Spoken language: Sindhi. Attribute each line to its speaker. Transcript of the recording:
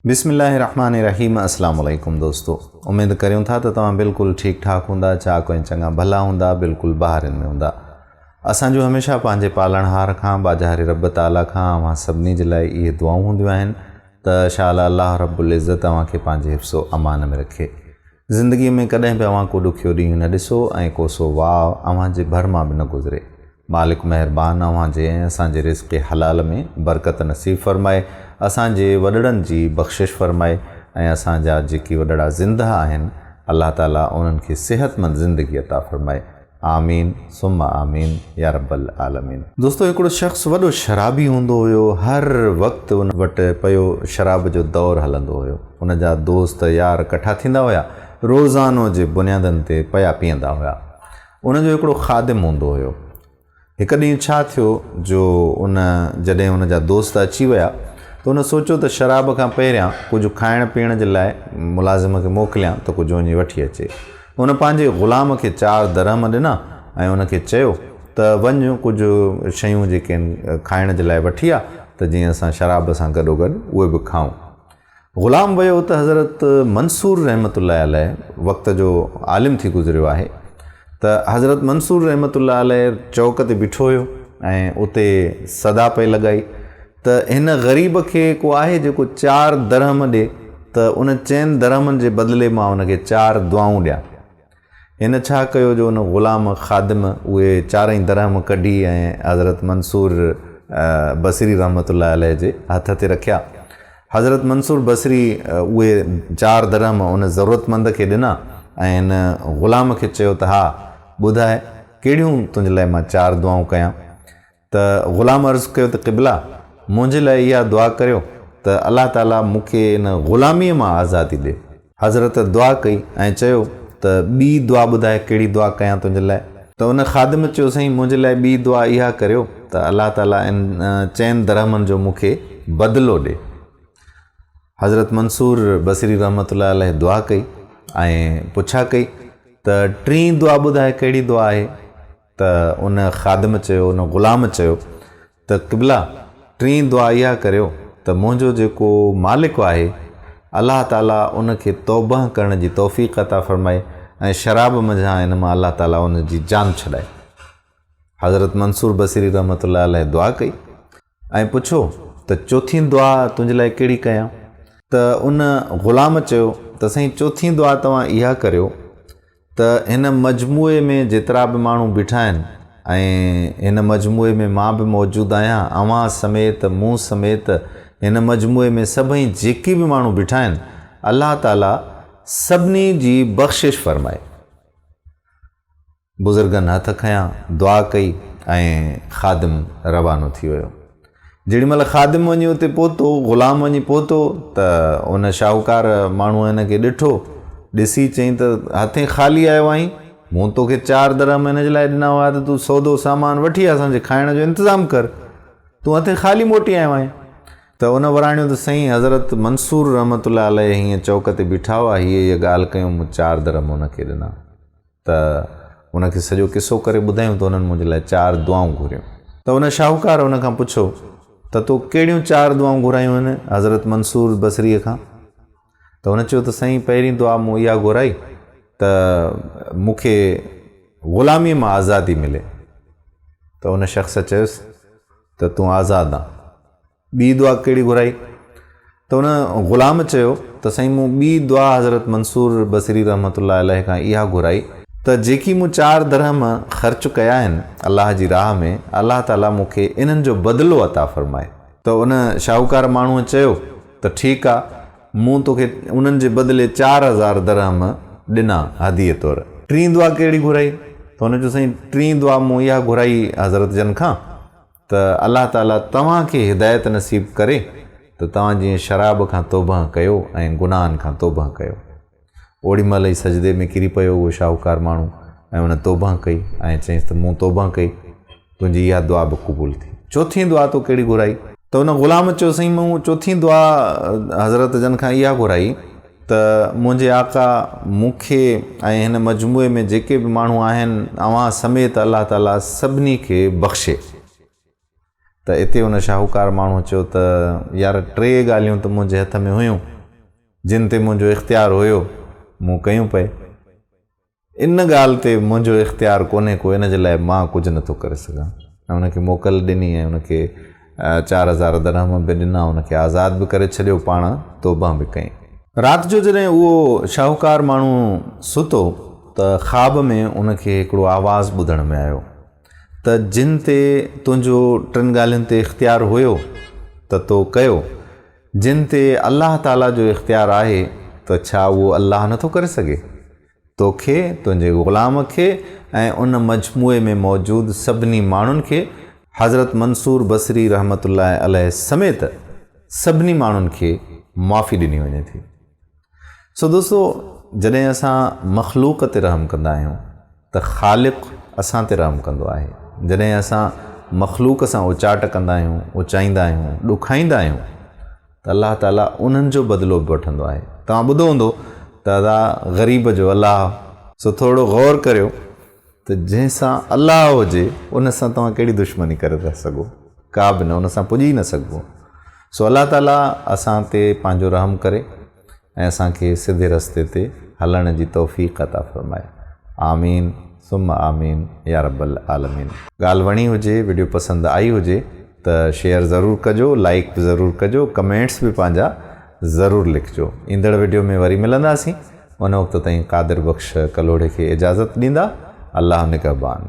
Speaker 1: بسم الله الرحمٰن الرحيم اسلام عليڪم دوستو اميد ڪريون ٿا ته توهان بلڪل ٺيڪ ٺاڪ هوندا چاڪ ۽ چڱا ڀلا هوندا بلڪل بهارين ۾ هوندا اسان جون هميشه پنهنجي پالڻهار کان ٻاجهاري رب تعالي کان اوهان سڀني جي لاء اهي دعائون هونديون آهن ته شال الله رب العزت اوهان کي پنهنجي حفظ و امان ۾ رکي زندگي ۾ ڪڏهن به اوهان ڪو ڏکيو ڏينهن نه ڏسو ۽ ڪو سو واء اوهان جي ڀر مان به نه گذري مالڪ مهربان اوهان جي ۽ اسان جي رزق حلال ۾ برڪت نصيب فرمائي، اسان جي وڏڙن جي بخشش فرمائي ۽ اسان جا جيڪي وڏڙا زنده آهن الله تعالي انهن کي صحتمند زندگي عطا فرمائي آمين ثم آمين يا رب العالمين. دوستو هڪڙو شخص وڏو شرابي هوندو هيو هر وقت ان وٽ پيو شراب جو دور هلندو هيو ان جا دوست يار ڪٺا ٿيندا هيا روزانو جي بنيادن تي پيا پيئندا هيا ان جو هڪڙو خادم هوندو هيو. هڪ ڏينهن ڇا ٿيو جو ان جڏهن ان جا دوست اچي ويا ته ان سوچيو ته شراب کان پهريان ڪجهه کائڻ پيئڻ جي لاء ملازم کي موڪليان ته ڪجهه وڃي وٺي اچي. ان پنهنجي غلام کي چار درهم ڏنا ۽ ان کي چيو ته وڃ ڪجهه شيون جيڪي آهن کائڻ جي لاء وٺي آ ته جيئن اسان شراب سان گڏوگڏ اهي به کائون. غلام ويو ته حضرت منصور رحمة الله عليه وقت جو عالم ٿي گذريو آهي ته حضرت منصور رحمة الله عليه چوڪ تي بيٺو هيو ۽ اتي صدا پئي لڳائي ته هن غريب کي ڪو آهي جيڪو چار درهم ڏي ته ان چئن درهمن جي بدلي مان ان کي چار دعائون ڏيان. هن ڇا ڪيو جو ان غلام خادم اهي چارئي درهم ڪڍي ۽ حضرت منصور بصري رحمة الله عليه جي هٿ تي رکيا. حضرت منصور بصري اهي چار درهم ان ضرورتمند کي ڏنا ۽ هن غلام کي چيو ته ها ٻڌاء ڪهڙيون تنهنجي لاء مان چار دعائون ڪيان؟ ته غلام عرض ڪيو ته قبلا! منهنجي لاء اها دعا ڪريو ته الله تعاليٰ مون کي ان غلاميء مان آزادي ڏي. حضرت دعا ڪئي ۽ چيو ته ٻي دعا ٻڌاء ڪهڙي دعا ڪيان تنهنجي لاء؟ ته ان خادم چيو سائين منهنجي لاء ٻي دعا اها ڪريو ته الله تعاليٰ ان چئن درهمن جو مون کي بدلو ڏي. حضرت منصور بصري رحمة الله عليه دعا ڪئي ۽ پڇا ڪئي ته ٽين دعا ٻڌاء ڪهڙي دعا آهي؟ ته ان خادم چيو، ان غلام چيو ته قبلا! ٽين دعا اها ڪريو ته منهنجو جيڪو مالڪ آهي، الله تعاليٰ ان کي توبهه ڪرڻ جي توفيق عطا فرمائي ۽ شراب منجهان ان مان الله تعاليٰ ان جي جان ڇڏائي. حضرت منصور بصري رحمة الله عليه دعا ڪئي. ۽ پڇيو ته چوٿين دعا تنهنجي لاء ڪهڙي ڪيان؟ ته ان غلام چيو ته سائين چوٿين دعا توهان اها ڪريو ته هن مجموعي ۾ جيترا به ماڻهو بيٺا آهن ۽ هن مجموعي ۾ مان به موجود آهيان اوهان سميت مون سميت هن مجموعي ۾ سڀئي جيڪي به ماڻهو بيٺا آهن الله تعالي سڀني جي بخشش فرمائي. بزرگن هٿ کنيا، دعا ڪئي ۽ خادم روانو ٿي ويو. جيڏي مهل خادم وڃي اتي پهتو، غلام وڃي پهتو ته ان شاهوڪار ماڻهوء هن کي ڏٺو. ڏسي چيائين ته هٿين خالي آيو آهين؟ مون توکي چار درهم هن جي لاء ڏنا هئا ته تون سودو سامان وٺي اسان جي کائڻ جو انتظام ڪر. تون هٿين خالي موٽي آيو آهين. ته ان وراڻيو ته سائين حضرت منصور رحمة الله عليه هيئن چوڪ تي بيٺا هئا، هيء هيء ڳالهه ڪيون، مون چار درهم ان کي ڏنا. ته ان کي سڄو قصو ڪري ٻڌايون ته انهن منهنجي لاء چار دعائون گهريون. ته ان شاهوڪار ان کان پڇيو ته تو ڪهڙيون چار دعائون گهرايون آهن حضرت منصور بصريء کان؟ ته هن چيو ته سائين پهرين دعا مون اها گهرائي ته مون کي غلاميء مان آزادي ملي. ته ان شخص چيس ته تون آزاد آن. ٻي دعا ڪهڙي گهرائي؟ ته ان غلام چيو ته سائين مون ٻي دعا حضرت منصور بصري رحمة الله عليه کان اها گهرائي ته جيڪي مون چار درهم خرچ ڪيا آهن الله جي راهه ۾ الله تعالي مون کي انهن جو بدلو عطا فرمائي. ته ان شاهوڪار ماڻهوء چيو ته ٺيڪ آ مون توکي انهن جي بدلي 4000 درهم ڏنا هديي طور. ٽين دعا ڪهڙي گهرائي؟ ته هن چيو سائين ٽين دعا مون اها گهرائي حضرت جن کان ته الله تعالي توهان کي هدايت نصيب ڪري ته توهان جيئن شراب کان توبهه ڪيو ۽ گناهن کان توبهه ڪيو. اوڏي مهل ئي سجدي ۾ ڪري پيو اهو شاهوڪار ماڻهو ۽ ان توبهه ڪئي ۽ چيائينس ته مون توبهه ڪئي، تنهنجي اها دعا به قبول ٿي. چوٿين دعا تو ڪهڙي گهرائي؟ ته ان غلام چيو سائين مون چوٿين دعا حضرت جن کان اها گهرائي ته منهنجي آقا مون کي ۽ هن مجموعي ۾ جيڪي به ماڻهو آهن اوهان سميت الله تعالي سڀني کي بخشي. ته اتي ان شاهوڪار ماڻهوء چيو ته يار ٽي ڳالهيون ته منهنجي هٿ ۾ هيون، جن تي منهنجو اختيار هيو، مون ڪيون پئي. ان ڳالهه تي منهنجو اختيار ڪونهي ڪو، ان جي لاء مان ڪجهه نٿو ڪري سگهان. ۽ ان کي موڪل ڏني ۽ ان کي 4000 درهم به ڏنا، ان کي آزاد به ڪري ڇڏيو، پاڻ توبهه به ڪئي. رات جو جڏهن اهو شاهوڪار ماڻهو ستو ته خواب ۾ ان کي هڪڙو آواز ٻڌڻ ۾ آيو ته جن تي تنهنجو ٽن ڳالهين تي اختيار هيو ته تو ڪيو، جن تي الله تعاليٰ جو اختيار آهي ته ڇا اهو الله نٿو ڪري سگهي؟ توکي، تنهنجي غلام کي ۽ ان مجموعي ۾ موجود سڀني ماڻهن کي حضرت منصور بصري رحمة الله عليه سميت سڀني ماڻهن کي معافي ڏني وڃي ٿي. سو دوستو جڏهن اسان مخلوق تي رحم ڪندا آهيون ته خالق اسان تي رحم ڪندو آهي. جڏهن اسان مخلوق سان اچاٽ ڪندا آهيون، اچائيندا آهيون، ڏکائيندا آهيون ته الله تعالي انهن جو بدلو به وٺندو آهي. توهان ٻڌو هوندو ته ادا غريب جو الله. سو ٿورڙو غور ڪريو ته جنهن سان الله هجي ان سان توهان ڪهڙي دشمني ڪري ٿا سگهو؟ ڪا به نه، ان سان پڄي ئي نه سگهبو. سو الله تعالي اسان تي پنهنجو رحم ڪري ۽ اسان کي سڌي رستي تي هلڻ جي توفيق عطا فرمائي. آمين ثم آمين يا رب العالمين. ڳالهه وڻي هجي وڊيو پسند آئي هجي ته شيئر ضرور ڪجو لائيڪ به ضرور ڪجو ڪمينٽس به پنهنجا ضرور لکجو ايندڙ وڊيو ۾ وري ملنداسين ان وقت تائين قادر بخش ڪلهوڙي کي اجازت ڏيندا الله نگهبان.